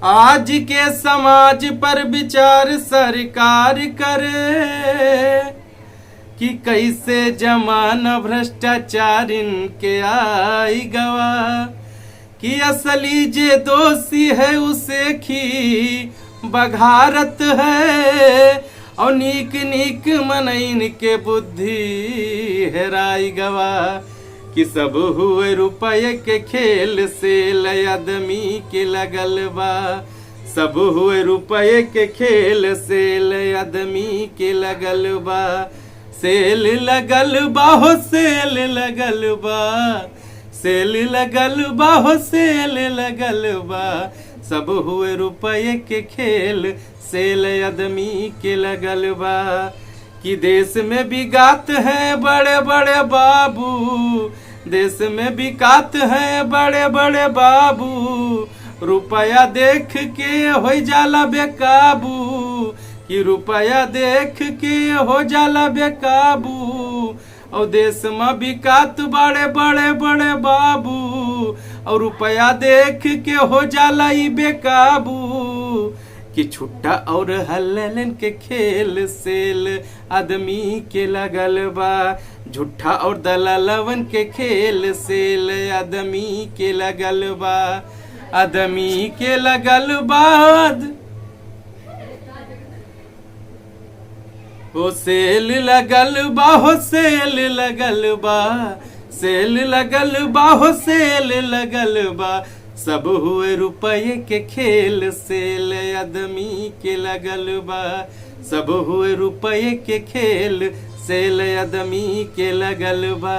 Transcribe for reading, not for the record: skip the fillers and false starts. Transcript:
आज के समाज पर विचार सरकार करे कि कैसे जमाना भ्रष्टाचार इनके आई गवा, कि असली जे दोषी है उसे खी बघारत है और नीक नीक मनइन के बुद्धि हेराई गवा, कि सब हुए रुपये के खेल से आदमी के लगल बा, सब हुए रुपये के खेल से आदमी के लगल बा, सेल लगल बा हो सेल लगल बा, सेल लगल बा हो सेल लगल बा, सब हुए रुपये के खेल सेल आदमी के लगल बा, कि देश में बिगात हैं बड़े बड़े बाबू, देश में बिकात हैं बड़े बड़े बाबू, रुपया देख के हो जाला बेकाबू, कि रुपया देख के हो जाला बेकाबू, और देश में बिकात बड़े बड़े बड़े बाबू, और रुपया देख के हो जाला ई बेकाबू, कि छुट्टा और हल्लन के खेल सेल आदमी के लगल बा, झूठा और दलालवन के खेल सेल आदमी के लगल बा, आदमी के लगल बा, हो सेल लगल बा हो सेल लगल बा, सेल लगल बा हो सेल लगल बा, सब हुए रुपये के खेल सेल आदमी के लगल बा, सब हुए रुपये के खेल सेल आदमी के लगल बा।